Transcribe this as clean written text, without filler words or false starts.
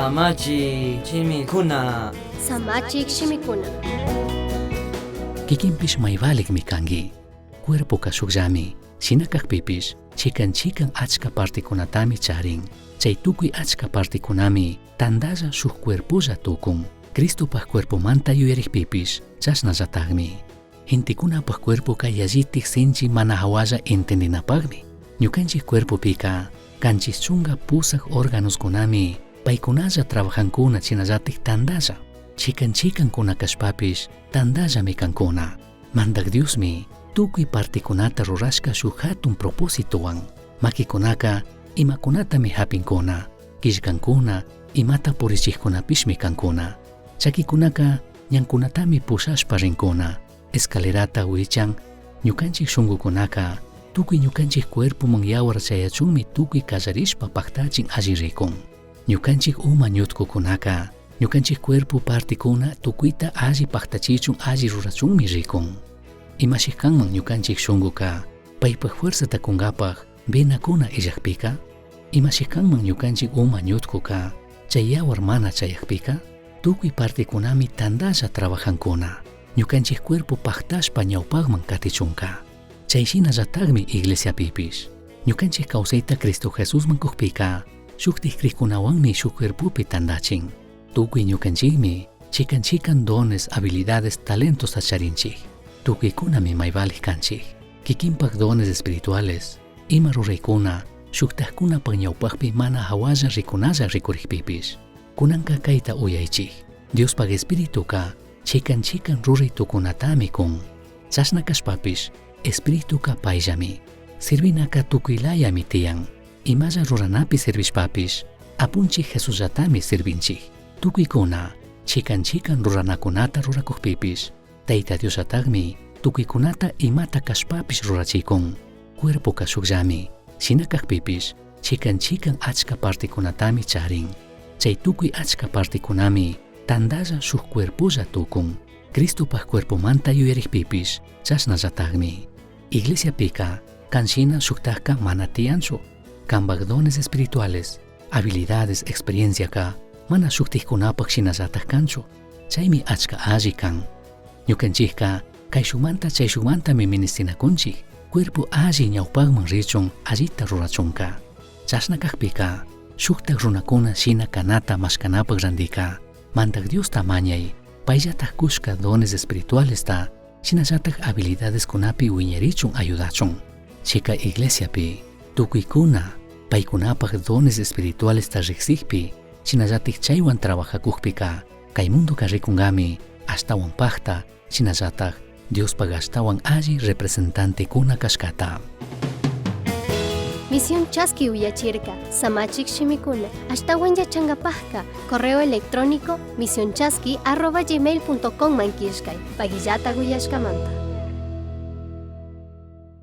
Samachik shimikuna. Samachik shimikuna. Kikinpish may valikmi kanki. Cuerpoka shukllami, shina kakpipish chikan chikan achka partikunatami charin. Chay tukuy achka partikunami tandalla shuk cuerpolla tukun. Cristopaj cuerpomanta yuyarikpipish chashnallatakmi. Gentekunapaj cuerpoka yallitik sinchi mana hawalla entendinapakmi. Ñukanchik cuerpopika 78 órganoskunami paykunalla trabajankuna shinallatik tandalla. Chikan chikankuna kashpapish tandallami kankuna. Mandak Diosmi tukuy partikunata rurashka shuk hatun propósitowan. Makikunaka imakunatami hapinkuna, killkankuna, imata purichikkunapishmi kankuna. Chakikunaka ñankunatami pushashpa rinkuna, escalerata wichan, ñukanchik shunkukunaka tukuy ñukanchik cuerpoman yawar chayachunmi tukuy kallarishpa paktachin alli rikun. Ñukanchik uma ñutkukunaka ñukanchik cuerpo partikuna tukuyta alli paktachichun alli rurachunmi rikun. Imashi kanman ñukanchik shunkuka paypak fuerzata kunkapaj venakuna illakpika? Imashi kanman ñukanchik uma ñutkuka chay yawar mana chayakpika? Tukuy partikunami tandalla trabajankuna. Ñukanchik cuerpo paktashpa ñawpakman katichunka. Chay shinallatakmi iglesiapipish. Ñukanchik kawsayta Cristo Jesusman kukpika, shuktik krikunawanmi shuk cuerpopi tandachin. Tukuy ñukanchikmi chikan chikan dones, habilidades, talentos charinchik. Tukuykunami may valik kanchik. Kikinpak dones espirituales, ima ruraykuna, shuktakkunapak ñawpakpi mana hawalla rikunalla rikurikpipish. Kunanka kayta uyaychik. Diospak espirituka chikan chikan ruray tukunatami kun. Chashna kashpapish, espirituka payllami. Sirvinaka tukuylayami tiyan. Imalla ruranapi sirvishpapish, apunchik Jesusllatami sirvinchik. Tukuykuna chikan chikan ruranakunata rurakukpipish, Tayta Diosllatakmi tukuykunata imata kashpapish rurachikun. Cuerpoka shukllami, shina kakpipish, chikan chikan achka partikunatami charin. Chay tukuy achka partikunami tandalla shuk cuerpolla tukun. Cristopaj cuerpomanta yuyarikpipish chashnallatakmi. Iglesiapika kan shina shuktakka mana tiyanchu. Kanpak dones espirituales, habilidades, experienciaka mana shuktikkunapak shinallatak kanchu. Chaymi achka alli kan. Ñukanchikka kayshukmanta chayshukmantami ministinakunchik. Cuerpo alli ñawpakman richun allita rurachunka. Chashna kakpika shuktak runakuna shina kanata mashkanapak randika Mandak Diosta mañay payllatak kushka dones espiritualesta shinallatak habilidades kunapi wiñarichun ayudachun. Chika iglesiapi tukuykuna paykunapak dones espiritualesta riksikpi shinallatik chaywan trabajakukpika kay mundoka rikunkami ashtawan pakta shinallatak Diospak ashtawan alli representantekuna kashkata. Misión Chaski uyachirka, Samachik shimikuna, ashtawan yachankapajka, correo electrónico misionchaski@gmail.com man killkay, paguillata uyashkamanta.